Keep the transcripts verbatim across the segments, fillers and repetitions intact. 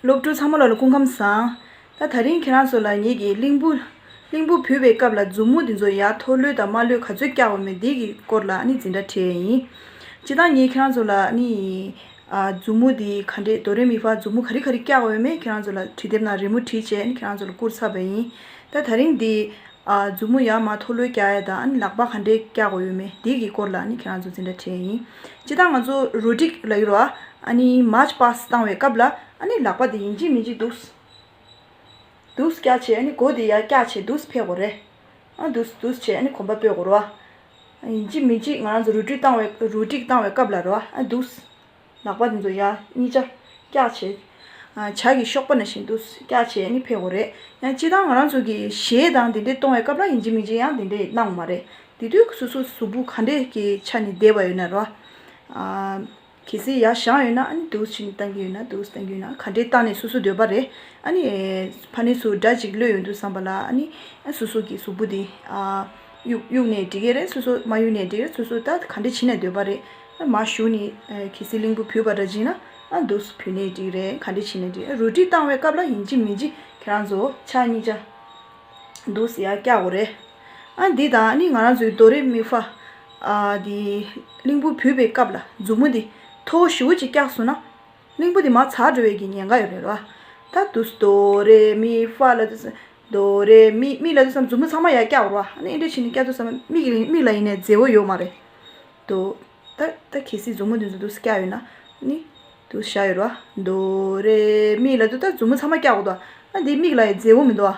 སློབ་ཕྲུག་ཚང་མ་ལ་ལ་སྐུ་ཁམས་བཟང་། ད་ད་རིང་ཁྱེད་རང་ཚོ་ལ་ངེད་ཀྱིས་གླིང་བུ་གླིང་བུ་བུད་པའི་སྐབས་ལ་མཛུབ་མོ་འདི་ཚོ་ཡར་མཐོ་ལྷོད་དང་དམའ་ལྷོད་ག་ཚོད་བཀྱག་དགོས་མིན་འདི་གི་སྐོར་ལ་ཨ་ནི་འཛིན་གྲྭ་ཁྲིད་ཡིན། སྤྱིར་བཏང་ངས་ཁྱེད་རང་ཚོ་ལ་ཨ་ནི་ཨ་མཛུབ་མོ་འདི་ག་འདྲས་དོ་རེ་མི་ཧྥ་མཛུབ་མོ་ག་རེ་ག་རེ་བཀྱག་དགོས་མིན་ཁྱེད་རང་ཚོ་ལ་བྲིས་དེབ་ནང་རི་མོ་བྲིས་བྱས་ཨ་ནི་ཁྱེད་རང་ཚོ་ལ་བསྐུར་ཚར་བ་ཡིན། ད་ད་རིང་འདི། ཨ་མཛུབ་མོ་ཡར་མར་མཐོ་ལྷོད་རྒྱག་ཡ་དང་ཨ་ནི་ལག་པ་ག་འདྲས་རྒྱག་དགོས་ཡོད་མེད་དེ་གི་སྐོར་ལ་ཨ་ནི་ཁྱེད་རང་ཚོ་འཛིན་གྲྭ་ཁྲིད་ཡིན། སྤྱིར་བཏང་ང་ཚོ་རོ་ཊིག་ལབ་ཀྱི་རེད་བ། ཨ་ནི་མཱརཆ་པཱ་སི་བཏང་བའི་སྐབས་ལ་ཨ་ནི་ལག་པ་དེ་ཡིན་གཅིག་མིན་གཅིག་འདུག་སེ་འདུག་སེ་བཀྱག་བྱས་ཨ་ནི་མགོ་དེ་ཡར་བཀྱག་བྱས་འདུག་སེ་ཕེབས་དགོས་རེད། ཨ་འདུག་སེ་འདུག་སེ་བྱས་ཨ་ནི་གོམ་པ་སྤོས་དགོས་རེད་བ། ཡིན་གཅིག་མིན་གཅིག་ང་རང་ཚོ་རོ་ཊིག་བཏང་བའི་རོ་ཊིག་བཏང་བའི་སྐབས་ལ་རེད་བ། ཨ་འདུག་སེ། ལག་པ་དེ་ཚོ་ཡར་གཉིས་ཆ་བཀྱག་བྱས། ཨ་ཇ་གི་གཤོག་པ་ནང་བཞིན་དུ་བཀྱག་བྱས་ནི་ཕེབས་དགོས་རེད། ཡང་སྤྱིར་བཏང་ང་རང་ཚོ་གི་གཞས་དང་དེ་འདྲས་གཏོང་བའི་སྐབས་ལ་ཡིན་གཅིག་མིན་གཅིག་ཡང་དེ་འདྲས་གནང་མ་རེད། དེ་དུས་སོ་སོ་གཟུགས་པོ་ག་འདྲས་ཀྱི་ཆ་ནས་བསྡད་པ་ཡོད་ན་རོ། ཨ་གལ་སྲིད་ཡར་བཞེངས་ཡོད་ན་ཨ་ནི་འདུག་སེ་བྱས་ནས་བཏང་གི་ཡོད་ན་འདུག་སེ་བཏང་གི་ཡོད་ན་ག་འདྲས་བཏང་ནས་སོ་སོ་འདོད་པ་རེད། ཨ་ནི་ཕ་ནས་ཚུར་སྒྲ་ཅིག་གློད་ཡོང་དུས་ཙམ་པ་ལ་ཨ་ནི་ཨ་སོ་སོ་གི་གཟུགས་པོ་དེ་ཨ། གཡུག་གཡུག་ནས་འགྲིག་གི་རེད། སོ་སོ་མ་གཡུག་ནས་འགྲིག་རེད། སོ་སོ་ད་ག་འདྲ་བྱས་ནས་འདོད་པ་རེད། མར་ཞུགས་ནས་གལ་སྲིད་གླིང་བུ་བུད་པ་འདྲ་བྱས་ན་ཨ་འདུག་སེ་བུད་ནས་འགྲིག་རེད། ག་འདྲ་བྱས་ནས་འགྲིག་རེད། རོ་ཊིག་བཏང་བའི་སྐབས་ལ་ཡིན་གཅིག་མིན་གཅིག་ཁྱེད་རང་ཚོ་ཕྱག་གཉིས་ཆ་འདུག་སེ་ཡར་བཀྱག་དགོས་རེད། ཨ་འདི་དང་ཨ་ནི་ང་རང་ཚོའི་དོ་རེ་མི་ཧྥ་ཨ་འདི་གླིང་བུ་བུད་པའི་སྐབས་ལ་མཛུབ་མོ་འདི་མཐོ་བོ་ཞེ་པོ་ཅིག་བཀྱགས་སོང་ན། གླིང་བུ་དེ་མར་ཚར་འགྲོ་བའི་གི་ཉེན་ཁ་ཡོད་རེད་ར། ད་དུས་དོ་རེ་མི་ཧྥ་ལབ་དུས་སམ། དོ་རེ་མི་མི་ལབ་དུས་སམ་མཛུབ་མོ་ཚང་མ་ཡར་བཀྱག་རོ། ཨ་ནི་ཨེ་འདྲ་བྱས་ནས་བཀྱག་དུས་སམ་མིག་གི་མིག་ལ་ཡིན་ནའི་མཛེས་པོ་ཡོད་མ་རེད། དོ། ད་ད་གལ་སྲིད་མཛུབ་མོ་དེ་ཚོ་དུས་བཀྱག་ཡོད་ན། ནི། དུས་བཞག་ཡོད་རོ། དོ་རེ་མི་ལབ་དུས་ད་མཛུབ་མོ་ཚང་མ་བཀྱག་གོ་དོ། ཨ་འདི་མིག་ལ་ཡང་མཛེས་པོ་མི་འདུག་ཨ།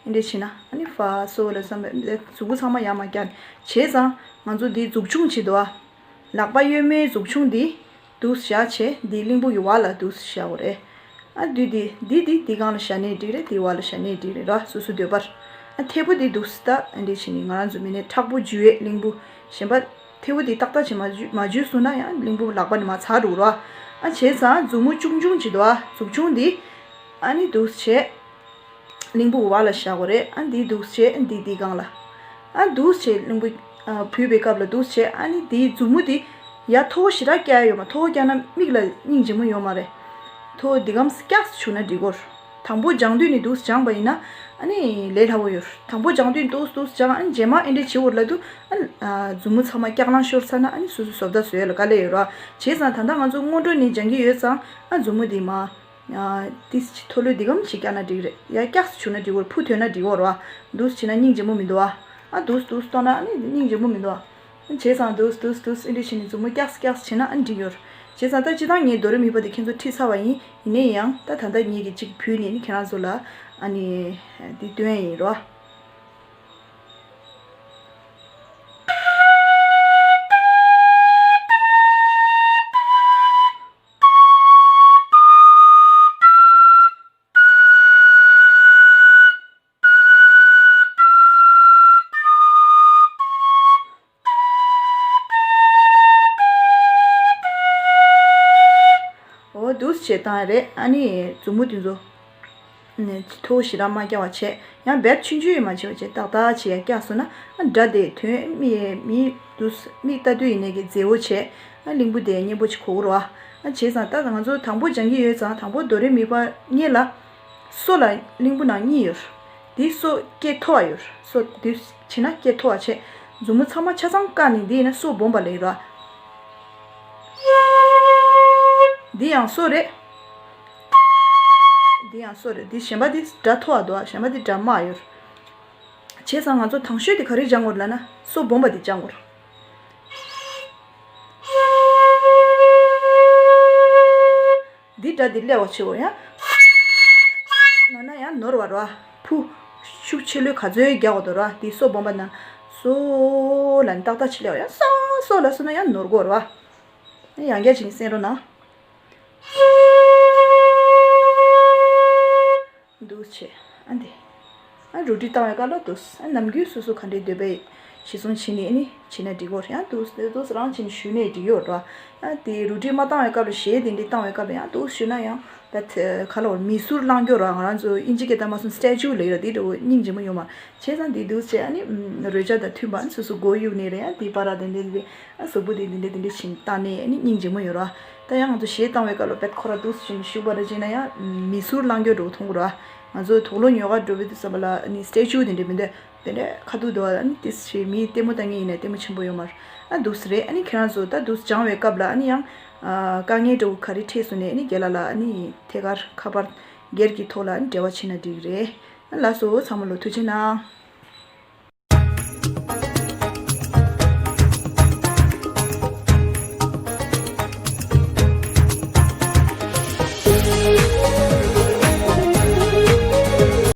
ཨེ་འདྲ་བྱས་ན་ཨ་ནི་ཧྥ་སོ་ལ་བསམ་པའི་གཟུགས་པོ་ཚང་མ་ཡར་མར་བཀྱག་ནས་བྱས་ཙང་ང་ཚོ་འདི་མཛུབ་ཆུང་བྱེད་དོ་ཨ། ལག་པ་གཡོན་མའི་མཛུབ་ཆུང་འདི་འདུག་བཞག་བྱས་འདི་གླིང་བུ་གི་བར་ལ་འདུག་བཞག་དགོས་རེད། ཨ་འདི་འདི་འདི་འདི་འདི་སྒང་ལ་བཞག་ནའི་འགྲིག་རེད། འདི་བར་ལ་བཞག་ནའི་འགྲིག་རེད་ར། སོ་སོ་འདོད་པར། ཨ་མཐེ་བོ་འདི་འདུག་སི་ད་ཨ་འདྲ་བྱས་ནས་ང་རང་ཚོ་མི་ནས་མཁྲེགས་པོ་འཇུ་བའི་གླིང་བུ་གཞན་པ། མཐེ་བོ་འདི་ཏག་ཏག་བྱས་མ་འཇུ་མ་འཇུས་སོང་ན་ཡང་གླིང་བུ་ལག་པ་ནས་མར་ཚར་འགྲོ་ར། ཨ་བྱས་ཙང་མཛུབ་མོ་ཆུང་ཆུང་བྱེད་དོ་ཨ། མཛུབ་ཆུང་འདི་ཨ་ནི་འདུག་བྱས། གླིང་བུ་བར་ལ་བཞག་དགོས་རེད། ཨ་འདི་འདུག་བྱས་འདི་འདི་སྒང་ལ། ཨ་འདུག་བྱས་གླིང་བུ་ཨ་བུད་པའི་སྐབས་ལ་འདུག་བྱས་ཨ་ནི་འདིའི་མཛུབ་མོ་འདི་ཡར་མཐོ་བོ་ཞེ་དྲག་བཀྱག་ཡོད་མ། མཐོ་བོ་བཀྱག་ན་མིག་ལ་སྙིང་རྗེ་མོ་ཡོད་མ་རེད། མཐོ་བོ་འདི་སྒང་བཀྱག་བྱུང་ན་འགྲིག་གོ། དང་པོ་སྦྱང་དུས་ནས་འདུག་སྦྱངས་པ་ཡིན་ན་ཨ་ནི་ལས་སླ་པོ་ཡོད། དང་པོ་སྦྱང་དུས་འདུག་འདུག་སྦྱངས་ཨ་ནི་རྗེས་མ་ཨེ་འདྲ་བྱེད་འོར་ལ་དུ་ཨ་མཛུབ་མོ་ཚང་མ་བཀྱག་ལང་ཤོར་ཚར་ན་ཨ་ནི་སོ་སོ་བཟོ་ལྟ་བཟོ་ཡ་ལ་དཀའ་ལས་ཡོད་ར། བྱས་ཙང་ད་ལྟ་ང་ཚོ་སྔོན་འགྲོ་ནས་སྦྱང་གི་ཡོད་ཙང་ཨ་མཛུབ་མོ་འདི་མ། ཨ་ཏིས་ཅི་མཐོ་ལོས་འདི་གམ་ཞིག་བཀྱག་ན་འགྲིག་རེད། ཡ་བཀྱག་བྱུང་ན་འགྲིག་གོ། ཕུ་ཐོན་ན་འགྲིག་གོ་ར། འདུག་བྱས་ན་སྙིང་རྗེ་མོ་མི་འདུག་ཨ། ཨ་འདུག་འདུག་གཏོང་ན་ཨ་ནི་སྙིང་རྗེ་མོ་མི་འདུག་ཨ། བྱས་ཙང་འདུག་འདུག་འདུག་ཨེ་འདྲ་བྱས་ནས་མཛུབ་མོ་བཀྱག་བཀྱག་བྱས་ན་ཨ་འགྲིག་ཡོད། བྱས་ཙང་ད་སྤྱིར་བཏང་ངས་རྡོ་རེ་མི་ཕ་དེ་ཁྱེད་ཚོ་ཁྲིད་ཚར་བ་ཡིན། ཡིན་ནའི་ཡང་ད་ད་ལྟ་ངེད་ཀྱི་གཅིག་བུད་ནས་ནི་ཁྱེད་རང་ཚོ་ལ་ཨ་ནི་འདི་སྟོན་ཡ་ཡིན་རོ། འོ་འདུག་བྱས་བཏང་རེད། ཨ་ནི་མཛུབ་མོ་དེ་ཚོ་མཐོ་བོ་ཞེ་དྲག་མ་བཀྱག་པ་བྱས། ཡང་བེད་ཆུང་ཆུང་ཡང་མ་བྱས་པ་བྱས་ཏག་ཏག་བྱས་ཡ་བཀྱག་སོང་ན་ཨ་སྒྲ་དེ་ཐོན་མི་མི་འདུག་མིག་ལྟ་དུས་ཡིན་ནའི་གི་མཛེས་པོ་བྱས། ཨ་གླིང་བུ་དེ་སྙན་པོ་ཅིག་གོ་གི་རེད་བ། ཨ་བྱས་ཙང་ད་ང་ཚོ་དང་པོ་སྦྱང་གི་ཡོད་ཙང་དང་པོ་རྡོ་རེ་མི་ཕ་གཉིས་ལ། སོ་ལ་གླིང་བུ་ནང་གཉིས་ཡོད། དེ་སོ་སྐད་མཐོ་བ་ཡོད། སོ་དེ་བྱས་ན་སྐད་མཐོ་བ་བྱས། མཛུབ་མོ་ཚང་མ་ཆ་ཚང་བཀག་ནས་འདི་ཡིན་ན་སོ་སྦོམ་པ་ལ་ཡོད་ར། འདི་ཡང་སོ་རེད། འདི་ཡང་སོ་རེད། འདི་གཞན་པ་འདི་སྒྲ་མཐོ་བ་འདུག་ཨ། གཞན་པ་འདི་སྒྲ་དམའ་ཡོད། བྱས་ཙང་ང་ཚོ་དང་ཤོས་དེ་ག་རེ་སྦྱང་དགོས་ལབ་ན་སོ་སྦོམ་པ་འདི་སྦྱང་དགོས། འདི་སྒྲ་འདི་སླེབས་པ་ཆེ་བོ་ཡང་། ན་ན་ཡང་ནོར་བ་རོ། ཕུ། ཤུགས་ཆེ་ལོས་ག་ཚོད་རྒྱག་དགོས་དོ་རོ། འདི་སོ་སྦོམ་པ་ན། སོ་ལ་ནི་ཏག་ཏག་ཆེ་ལེ་བ་ཡང་སོ་སོ་ལ་སོ་ན་ཡང་ནོར་དགོས་རོ། ཡང་རྒྱ་ཅིག་གསན་རོ་ན། འདུག་བྱས། ཨ་འདི། ཨ་རུ་ཏི་བཏང་བའི་སྐབས་ལ་འདུག་ཨ་ནམ་རྒྱུན་སོ་སོ་ག་འདྲའི་འདོད་པའི་གཞི་བཟུང་བྱས་ནས་ཨ་ནི་བྱས་ན་འགྲིག་གོ་རེད། ཡང་འདུག་འདུག་རང་བྱས་ནས་ཞུས་ནས་འགྲིག་ཡོད་ར། ཨ་དེ་རུ་ཏི་མ་བཏང་བའི་སྐབས་ལ་གཞས་དེ་འདྲའི་བཏང་བའི་སྐབས་ལ་ཡང་འདུག་ཞུས་ན་ཡང་ད་ག་ལ་བར་མི་གསུར་བླང་རྒྱུ་ར། ང་རང་ཚོ་ཨིན་ཇི་སྐད་ད་མ་སོང་སི་ཊེ་ཅུ་ལ་ཡོད་ར། དེ་འདྲ་བོ་སྙིང་རྗེ་མོ་ཡོད་མ། བྱས་ཙང་དེ་འདུག་བྱས་ཨ་ནི་རོལ་ཆ་དང་མཐུན་པ་ཨ་ནི་སོ་སོ་མགོ་གཡུག་ནས་རེད། ཨ་དེ་པ་ར་དེ་འདྲ་དེ་ཨ་གཟུགས་པོ་དེ་འདི་འདྲ་དེ་འདྲ་བྱས་བཏང་ནས་ཨ་ནི་སྙིང་རྗེ་མོ་ཡོད་ར། ད་ཡང་ང་ཚོ་གཞས་བཏང་བའི་སྐབས་ལ་བེད་ཁོ་ར་འདུག་སེ་བྱས་ནས་བཞུགས་པ་ར་བྱས་ན་ཡང་མིག་ཟུར་བླང་རྒྱུ་འགྲོ་མཐོང་གི་ར། ང་ཚོ་དུག་ལོག་ཉོ་གར་འགྲོ་བའི་དུས་ཙམ་པ་ལ་ཨ་ནི་སི་ཊེ་ཅུ་དེ་འདྲ་མི་འདུག་དེ་འདྲ་ཁ་ཐུག་འདུག་ཨ་ནི་དེ་བྱས་མིའི་ལྟད་མོ་ལྟ་མཁན་ཡིན་ན་ལྟད་མོ་ཆེན་པོ་ཡོད་མ་རེད། ཨ་འདུག་སེ་རེད། ཨ་ནི་ཁྱེད་རང་ཚོ་ད་འདུག་སེ་སྦྱང་བའི་སྐབས་ལ་ཨ་ནི་ཡང་ཨ་དཀའ་ངལ་འདྲ་བོ་ག་རེ་འཕྲད་སོང་ནས་ཨ་ནི་རྒན་ལགས་ལ་ཨ་ནི་ཐད་ཀར་ཁ་པར་སྒེར་གྱི་ཐོག་ལ་ཨ་ནི་འབྲེལ་བ་བྱེད་ན་འགྲིག་གི་རེད། ཨ་ལགས་སོ། ཚང་མ་ལ་ཐུགས་རྗེ་གནང་།